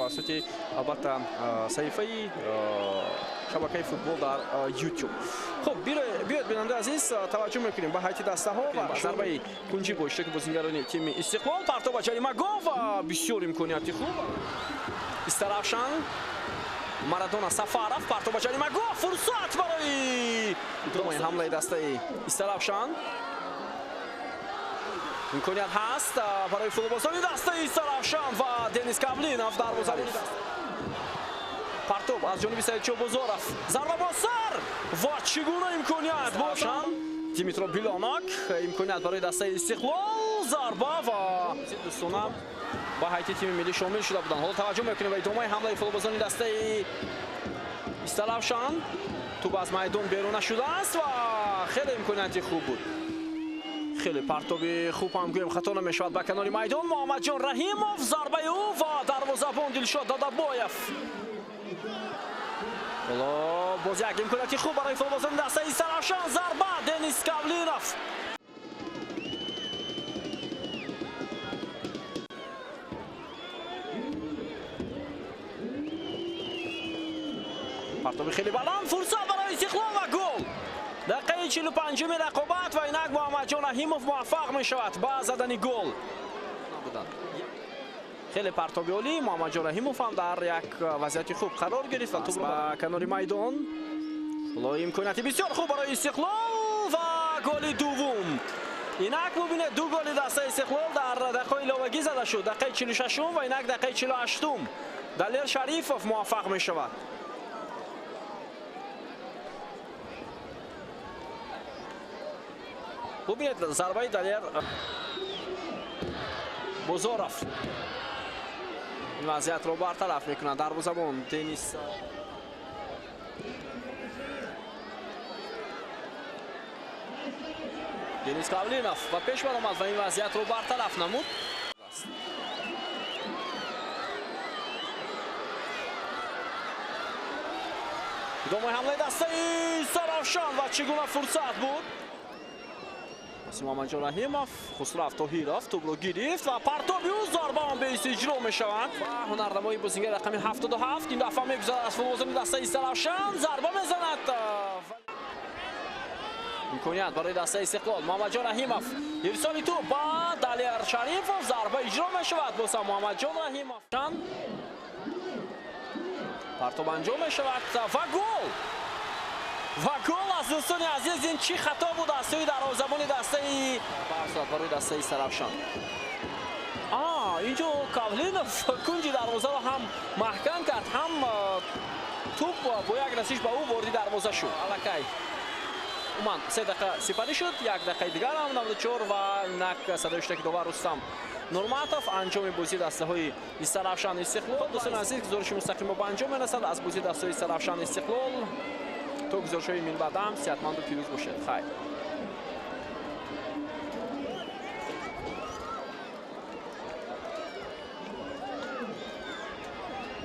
Тавассути, албатта, саҳифаи шабакаи футбол дар YouTube. Хуб, биёед, бинандаи азиз, таваҷҷӯҳ мекунем ба ҳайати дастаҳо ва зарбаи кунҷӣ бо иштироки бозингарони тими Истиқлол. Партоб ба ҷаримагоҳ ва бисёр имконияти хуб. Истаравшан, Марадона Сафаров, партоб ба ҷаримагоҳ, фурсат барои идомаи ҳамлаи дастаи Истаравшан. Имконият ҳаст барои футболбозони дастаи Истаравшан ва Денис Кавлинов дарвозабони. Партоб аз ҷониби Саидшо Бозоров, зарба бо сар ва чӣ гуна имконият бошанд. Димитро Билонок, имконият барои дастаи Истиқлол, зарба ва дӯстона ба ҳайати тими миллӣ шомил шуда буданд. Ҳоло таваҷҷӯҳ мекунем ба идомаи ҳамлаи футболбозони дастаи Истаравшан. Тӯб аз майдон берун нашудааст ва хеле имконияти хуб буд. Хеле партоби хуб ҳам гӯем хато намешавад ба канори майдон. Муҳаммадҷон Раҳимов, зарбаи ӯ ва дарвозабон Дилшод Дадабоев. Ҳоло боз як имконияти хуб барои футболбозони дастаи Истаравшан, зарба Денис Кавлинов. Партоби хеле баланд, фурсат барои Истиқлол ва гол. Дақиқаи 45-уми рақобат ва инак Муҳаммадҷон Раҳимов муваффақ мешавад ба задани гол. Хеле партоби олӣ, Муҳаммадҷон Раҳимов ҳам дар як вазъияти хуб қарор гирифт ва тӯб ба канори майдон. Ҳоло имконияти бисёр хуб барои Истиқлол ва голи дуввум. Инак бубинед, ду голи дастаи Истиқлол дар дақиқаи иловагӣ зада шуд. Дақиқаи 46-ум ва инак дақиқаи 48-ум. Далер Шарифов муваффақ мешавад. Бубинед, зарбаи Далер Бозоров ин вазъиятро бартараф мекунад. Дарвозабон Денис Кавлинов ба пеш баромад ва ин вазъиятро бартараф намуд. Идомаи ҳамлаи дастаи Истаравшан ва чӣ гуна фурсат буд. Муҳаммадҷон Раҳимов, Хусрав Тоҳиров тӯбро гирифт ва партоби ӯ, зарба ҳам беист иҷро мешавад. Ва ҳунарнамои бозингар рақами 77 ин дафъа мегузарад аз футболбозони дастаи Истаравшан, зарба мезанад. Имконият барои дастаи Истиқлол. Муҳаммадҷон Раҳимов, ирсоли тӯб ба Далер Шарифов, зарба иҷро мешавад. Боз ҳам Муҳаммадҷон Раҳимов. Партоб анҷом мешавад ва гол! Ва гол аз дӯстони азиз, ин чӣ хато буд аз сӯи дарвозабони дастаи барои дастаи Истаравшан. Инҷо Кавлинов кунҷи дарвозаро ҳам маҳкам кард, ҳам тӯб бо як расиш ба ӯ вориди дарвоза шуд. Аллакай уман 3 дақиқа сипарӣ шуд, як дақиқаи дигар ҳам 94 ва инак садои иштироки довар Рустам Нурматов. Анҷоми бозии дастаҳои Истаравшан Истиқлол. Дӯстони азиз, гузориши мустақимо ба анҷом мерасад аз бозии дастаҳои Истаравшан Истиқлол. То гузоришҳои минбаъд ҳам сиҳатманду пирӯз бошед. Хайр.